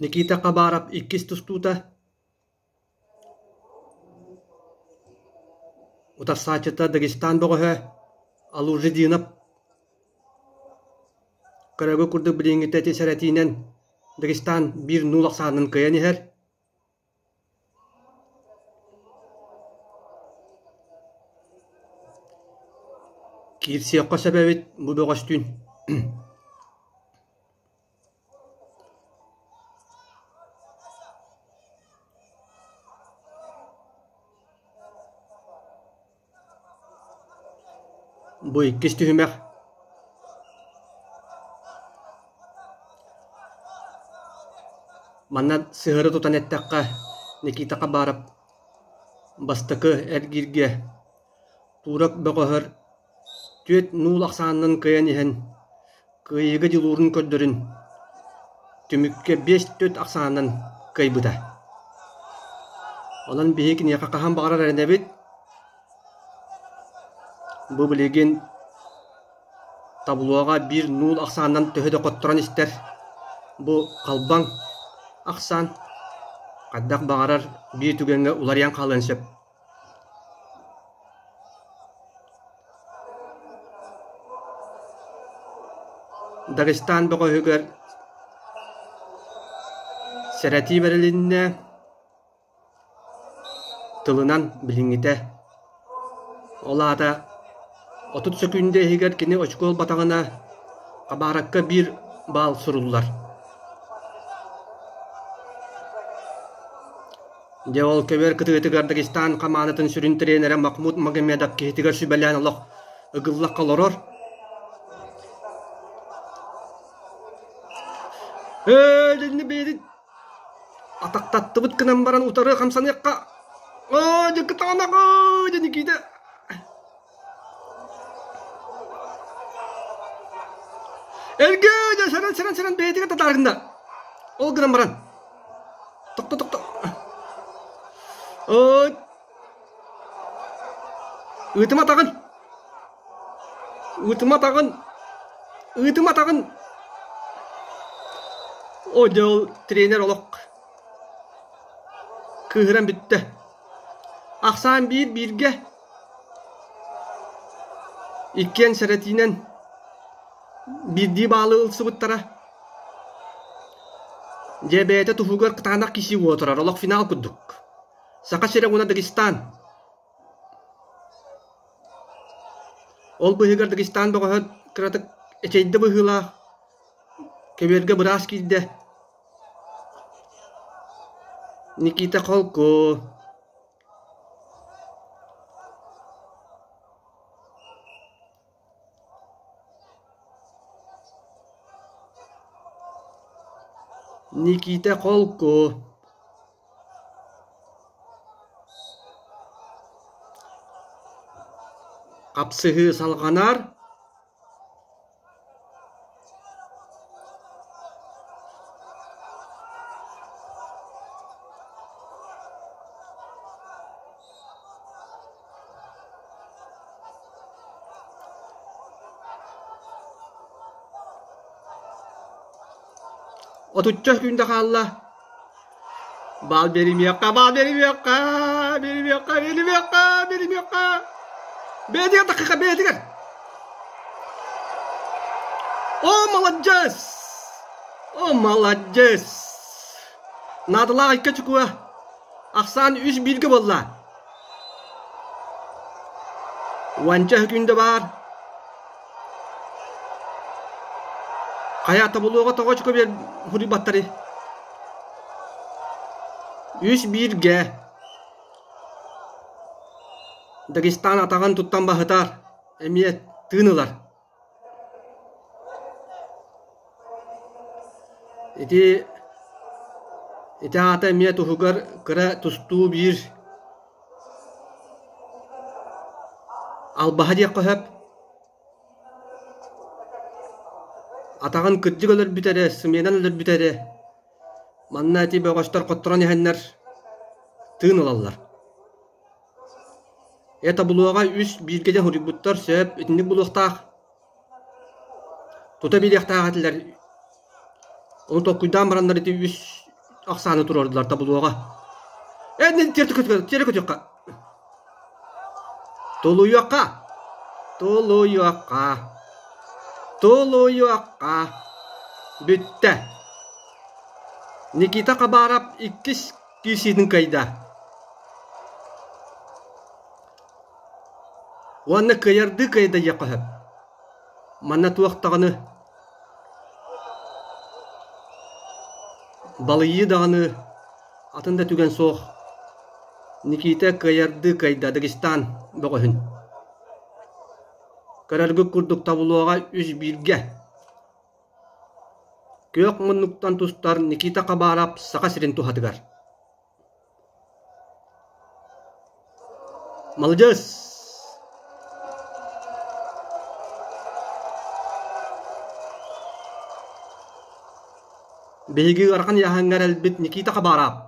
Никита Хабаров иккис тустуута Утарсааччыта Дагестан бөҕөһө Алужидинов Көрөгү курдук билиҥҥитэ ити сэрэтиинэн Дагестан биир нуул ахсаанын кыайан иһэр. Киирсиэххэ сөп эбит бу бөҕөстүүн. Бу иккис түһүмэх Манна сыһыары тутан эттэххэ, Никита Хабаров бастакы эргииргэ Туурак бөҕөһөр түөрт нуул ахсаанынан кыайан иһэн кыайыыга дьулуурун көрдөрөн, түмүккэ биэс түөрт ахсаанынан кыайбыта. Онон биһиги киниэхэ хаһан баҕарар эрэнэбит. Бу билигин таблоҕа биир нуул ахсаанынан төһө да хотторон истэр, бу халбаҥ ахсаан хайдах баҕарар биир түгэҥҥэ уларыйан хаалыан сөп. Дагестан бөҕөһүгэр сэрэтии бэрилиннэ, тылынан билиҥҥитэ. Ол аата 30 сөкүүндэ иһигэр кини очко ылбатаҕына, Хабаракка биир баал суруллар. Дьэ ол көбүөр кытыытыгар Дагестан хамаандатын сүрүн тренерэ Махмуд Магомедов киһитигэр сүбэлээн олох ыгыллахха олорор. Ээ, дьинни бэйэтин атахтаттыбыт гынан баран утары хамсаныахха. Оо, дьэ кытаанах, дьэ Никита. Эргэ, дьэ сэрэн, сэрэн, сэрэн бэйэтигэр татааргында. Ол гынан баран Тохто, тохто. Ой. Ыытыма атаҕын. Ыытыма атаҕын. Ыытыма атаҕын. О, дьэ ол тренер олох кыыһыран бүттэ. Ахсаан биир бииргэ. Иккиэн сэрэтиинэн биирдии баалы ылсыбыттара. Дьэ бэйэтэ туһугар кытаанах киһи буола турар, олох финал курдук. Саха сирэ уонна Дагестан. Ол быыһыгар Дагестан бөҕөһө кыратык эчэйдэ быһыылаах, көбүөргэ быраас киирдэ. Никита холку. Никита холку Хапсыһыы салҕанар Отучча күндэ хаалла. Баал биэримиэххэ, баал биэримиэххэ, биэримиэххэ, биэримиэххэ, биэримиэххэ. Бэйэтигэр таххыха, бэйэтигэр. О, маладьыас! О, маладьыас! Наадалаах икки очукуга. Ахсаан үс бииргэ буолла. Уонча күндэ баар. Хайа тобулуоҕа тоҕо очко биэр хуруйбаттарый? Үс бииргэ. Дагестан атаҕын туттан баһытар, эмиэ тыын ылар. Ити ити аата эмиэ туһугар кыра тустуу биир албаһа диэххэ сөп. Атаҕын кырдьык өлөрбүт эрэ, сымыйанан өлөрбүт эрэ. Манна ити бөҕөстөр хотторон иһэннэр тыын ылаллар. Э тобулуоҕа үс бииргэ дьэ суруйбуттар сөп, итинник буолуохтаах. Тута билиэхтээх этилэр. Ону толкуйдаан бараннар ити үс ахсааны туруордулар таблоҕа. Эн тиэрэ көтүөххэ. Тулуйуохха! Тулуйуохха! Тулуйуохха! Бүттэ. Никита Хабаров иккис киирсиитин кыайда. Уонна кыайардыы кыайда диэххэ сөп. Манна туох даҕаны балыйыы даҕаны атын да түгэн суох. Никита кыайардыы кыайда Дагестан бөҕөһүн. Көрөргүт курдук таблоҕа үс бииргэ. Күөх муннуктан тустар Никита Хабаров Саха сирин туһатыгар. Маладьыас! Биһиги ыарахан ыйааһыҥҥа эрэлбит Никита Хабаров.